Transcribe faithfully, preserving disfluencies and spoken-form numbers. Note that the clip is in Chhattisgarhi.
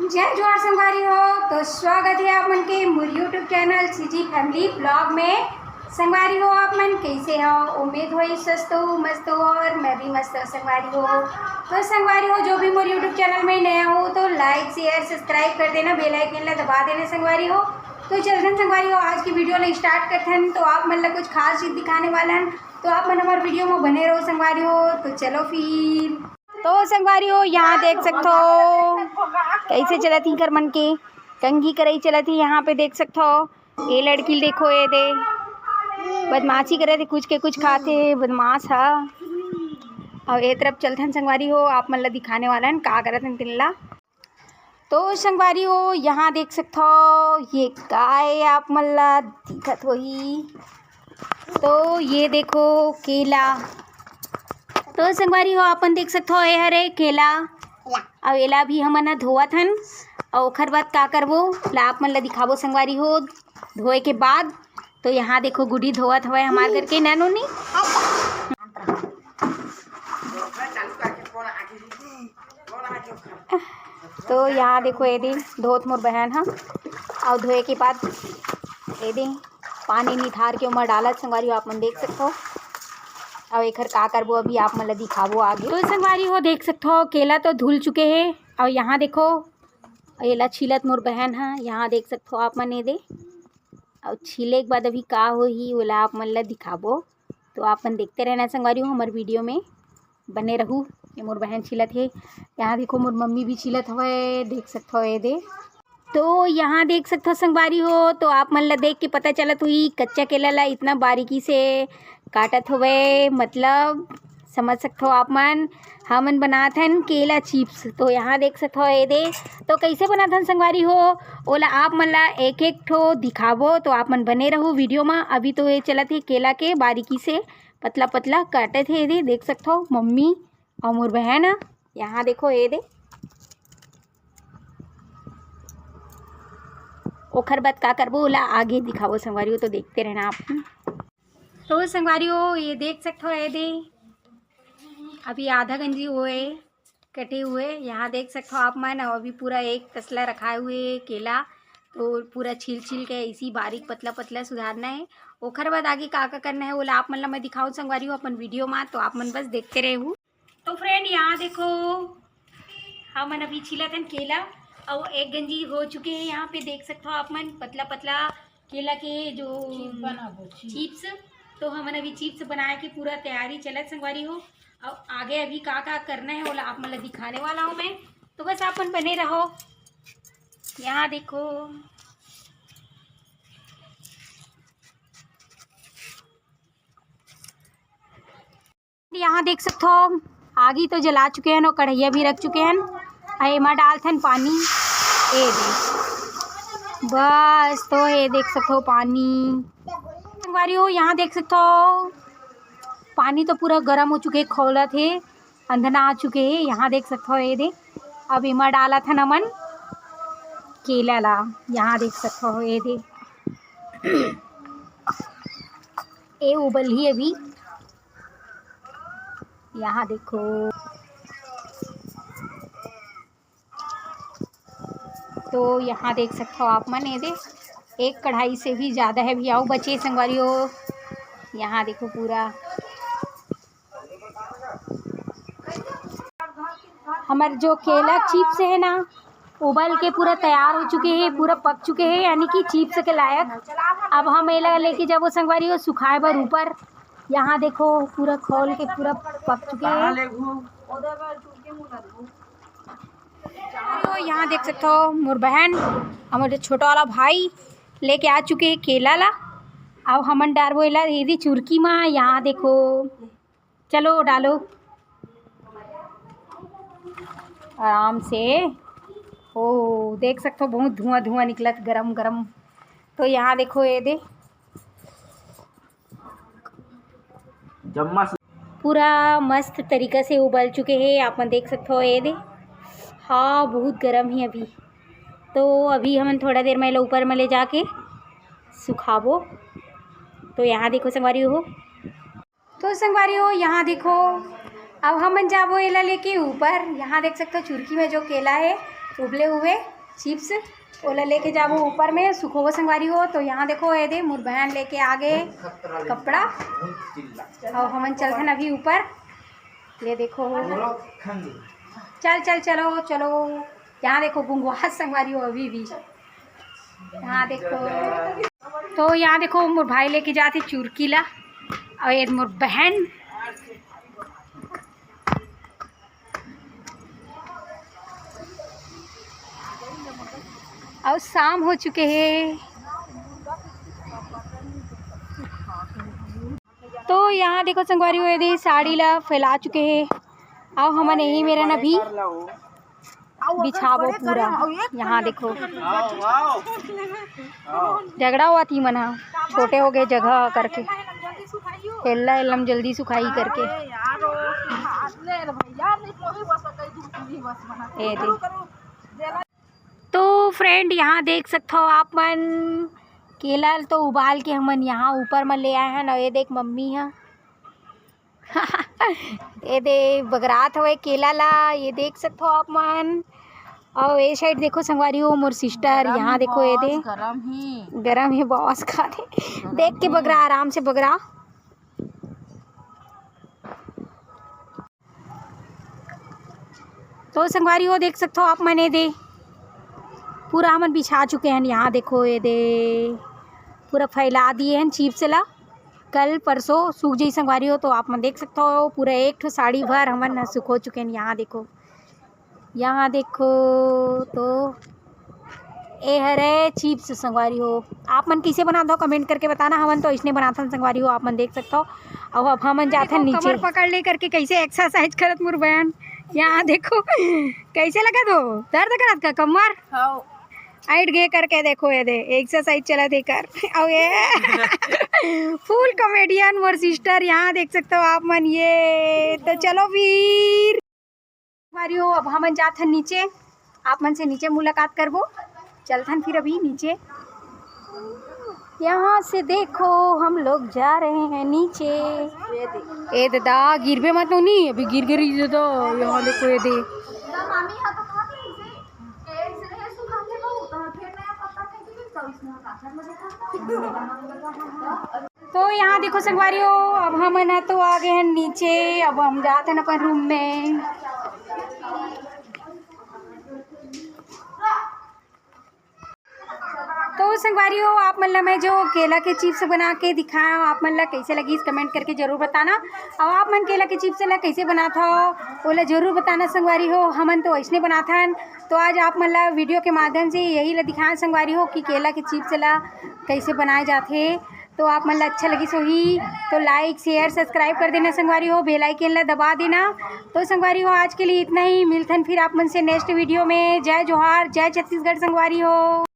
जय जोहार संगवारी हो, तो स्वागत है आप मन के मोर YouTube channel CG family blog में। संगवारी हो, आप मन कैसे हो? उम्मीद होही स्वस्थ हो, मस्त हो और मैं भी मस्त हूँ संगवारी हो। तो संगवारी हो, जो भी मोर YouTube चैनल में नया हो तो लाइक, शेयर, सब्सक्राइब कर देना, बेल आइकन ला दबा देना संगवारी हो। तो चलथन संगवारी हो, आज की वीडियो ला स्टार्ट करथन। तो आप मन ला कुछ खास चीज दिखाने वाला हन, तो आप मन हमारे वीडियो में बने रहो संगवारी हो। तो चलो फिर। तो संगवारी हो, यहाँ देख सकथो कैसे चलत ही कर मन के कंघी करई चलत ही। यहाँ पे देख सकथो, ये लड़की ल देखो, ये दे बदमाशी करे थे, कुछ के कुछ खाते बदमाश हा। और ये तरफ चलथन संगवारी हो, आप मन ला दिखाने वाला हन का करत हन तिनला। तो संगवारी हो, यहाँ देख सकथो, ये काय आप मन ला दिखत होही, तो ये देखो केला। तो संगवारी हो, अपन देख सकथो, ये हरे केला। अउ एला भी हमन ह धोवत हन, अउ ओखर बाद का करबो ला आप मन ला दिखाबो संगवारी हो, धोए के बाद। तो यहाँ देखो गुड्डी धोवत हवय हमार घर के ननोनी। तो यहाँ देखो, ये दे धोत मोर बहन ह, अउ धोए के बाद ये दे पानी निथार के ओमा डालत संगवारी हो, आप मन देख सकथो। अउ एखर का करबो अभी आप मन ला दिखाबो आगे। तो संगवारी हो देख सकथो, केला तो धुल चुके हे, अउ यहाँ देखो एला छीलत मोर बहन ह, यहाँ देख सकथो आप मन ये दे। अउ छीले के बाद अभी का होही ओला आप मन ला दिखाबो। तो आप मन देखते रहना संगवारी हो हमर वीडियो में, बने रहू। ये मोर बहन छीलत हे, यहाँ देखो मोर मम्मी भी छीलत हवय, देख सकथो ये दे। तो यहाँ देख सकथो संगवारी हो, तो आप मन ला देख के पता चलत होही कच्चा केला ला इतना बारीकी से काटत हवय, मतलब समझ सकथो आप मन। हमन बनात हन केला चिप्स। तो यहाँ देख सकथो ये दे, तो कैसे बनात हन संगवारी हो, ओला आप मन ला एक एक ठो दिखाबो। तो आप मन बने रहू वीडियो में। अभी तो ये चलत हे केला के बारीकी से पतला पतला काटत हे ये दे, देख सकथो मम्मी अउ मोर बहन ह। यहाँ देखो ये दे, ओखर बाद का करबो ओला आगे दिखाबो संगवारी हो, तो देखते रहना आप। तो संगवारी हो, ये देख सकथो ये दे, अभी आधा गंजी होए कटे हुए, यहाँ देख सकथो आप मन। अउ अभी पूरा एक तसला रखाए हुए हे केला, तो पूरा छील छील के इसी बारीक पतला पतला सुधारना हे। ओखर बाद आगे का का करना हे ओला आप मन ला मैं दिखाऊँ संगवारी हो अपन वीडियो मा, तो आप मन बस देखते रहू। तो फ्रेंड, यहाँ देखो, हमन अभी छीलत हन केला, अउ एक गंजी हो चुके हे। यहाँ पे देख सकथो आप मन पतला पतला केला के जो चिप्स बनाबो, चिप्स। चिप्स। तो हमन अभी चिप्स बनाए के पूरा तैयारी चलत संगवारी हो। अउ आगे अभी का का करना हे ओला आप मन ला दिखाने वाला हूँ मैं, तो बस आप मन बने रहो। यहाँ देखो, यहाँ देख सकथो, आगी तो जला चुके हन अउ कढ़ैया भी रख चुके हन। अउ एमा डालथन पानी, ए दे, बस। तो ये देख सकथो पानी, संगवारी हो, यहाँ देख सकथो पानी तो पूरा गरम हो चुके हे, खौलत हे, अंधना आ चुके हे। यहाँ देख सकथो ये दे, अब एमा डालत हन हमन केला ला। यहाँ देख सकथो ये दे, ए उबलही अभी। यहाँ देखो, तो यहाँ देख सकथो आप मन, ये दे एक कढ़ाई से भी ज़्यादा हे अभी, अउ बचे संगवारी हो। यहाँ देखो पूरा हमर जो केला चिप्स हे ना, उबल के पूरा तैयार हो चुके हे, पूरा पक चुके हे, यानी कि चिप्स के लायक। अब हम एला लेके जाबो संगवारी हो सुखाए बर ऊपर। यहाँ देखो पूरा खोल के पूरा पक चुके हे। तो यहाँ देख सकथो मोर बहन, हमर जो छोटा वाला भाई लेके आ चुके हे केला ला। अब हमन डारबो एला एदी चुरकी मा। यहाँ देखो, चलो डालो आराम से। ओ, देख सकथो बहुत धुआं धुआं निकलत गरम गरम। तो यहाँ देखो ये दे जम्मा से पूरा मस्त तरीका से उबल चुके हे, आप मन देख सकथो ये दे। हाँ, बहुत गरम हे अभी। तो अभी हमन थोड़ा देर में एला ऊपर में ले जाके सुखाबो। तो यहाँ देखो संगवारी हो, तो संगवारी हो, यहाँ देखो, अब हमन जाबो एला लेके ऊपर। यहाँ देख सकथो चुरकी में जो केला हे, उबले हुए चिप्स, ओला लेके जाबो ऊपर में, सुखोबो संगवारी हो। तो यहाँ देखो, ये दे मोर बहन लेके आ गे कपड़ा, अउ हमन चलथन अभी ऊपर। ये देखो, चल चल, चलो चलो। यहाँ देखो, गुंगवा संगवारी हो अभी भी। यहाँ देखो, तो यहाँ देखो, मोर भाई लेके जाथे चुरकी ला, अउ ये मोर बहन। अउ शाम हो चुके हे। तो यहाँ देखो संगवारी हो, ये दे साड़ी ला फैला चुके हे। अउ हमन यही मेरन अभी बिछाबो पूरा। यहाँ देखो, झगड़ा हुआ थी मन हा, छोटे हो गए जगह करके, एल्ला एल्लम जल्दी सुखाई करके। ये दे। तो फ्रेंड, यहाँ देख सकथो आप मन, केला तो उबाल के हमन यहाँ ऊपर में ले आए हन। अउ ये देख मम्मी ह, ये दे बगरात हवय केला ला, ये देख सकथो आप मन। अउ ये साइड देखो संगवारी हो, मोर सिस्टर, यहाँ देखो, ये दे गरम हे, गरम हे बॉस खाथे। देख के बगरा, आराम से बगरा। तो संगवारी हो, देख सकथो आप मन, ये दे पूरा हमन बिछा चुके हन। यहाँ देखो, ये दे पूरा फैला दिए हन चिप्स ला। कल परसों सूख जाई संगवारी हो, तो आप मन देख सकथो पूरा एक ठो साड़ी भर हमन ह सुखो चुके हन। यहाँ देखो, यहाँ देखो, तो ए हरे चिप्स संगवारी हो। आप मन कइसे बनात हो, कमेंट करके बताना। हमन तो अइसने बनाथन संगवारी हो, आप मन देख सकथो। अब, अब हमन जाथन नीचे। कमर पकड़ ले करके कइसे एक्सरसाइज करत मोर बहन। यहाँ देखो, कइसे लगत हो, दर्द करत का कमर? हाँ। ऐंठ गे करके देखो, ये दे एक्सरसाइज चलत हे कर। अउ ये फुल कॉमेडियन मोर सिस्टर, यहाँ देख सकथो आप मन। ये तो चलो फिर। संगवारी हो, अब हमन जाथन नीचे, आप मन से नीचे मुलाकात करबो। चलथन फिर अभी नीचे। यहाँ से देखो, हम लोग जा रहे हैं नीचे। ए ददा, गिरबे मत नोनी, अभी गिर गिरी ददा। यहाँ देखो, ये दे। तो यहाँ देखो संगवारी हो, अब हमन ह तो आ गए हैं नीचे। अब हम जात हन अपन रूम में। तो संगवारी हो, आप मन ला मैं जो केला के चिप्स बना के दिखाया, आप मन ला कैसे लगिस, कमेंट करके जरूर बताना। और आप मन केला के चिप्स ला कैसे बनात हो, ओला जरूर बताना संगवारी हो। हमन तो ऐसने बनाथन। तो आज आप मन ला वीडियो के माध्यम से यही ला दिखाया संगवारी हो कि केला के चिप्स ला कैसे बनाए जाथे। तो आप मन ला अच्छा लगिस होही तो लाइक, शेयर, सब्सक्राइब कर देना संगवारी हो, बेल आइकन ला दबा देना। तो संगवारी हो, आज के लिए इतना ही। मिलथन फिर आप मन से नेक्स्ट वीडियो में। जय जोहार, जय छत्तीसगढ़ संगवारी हो।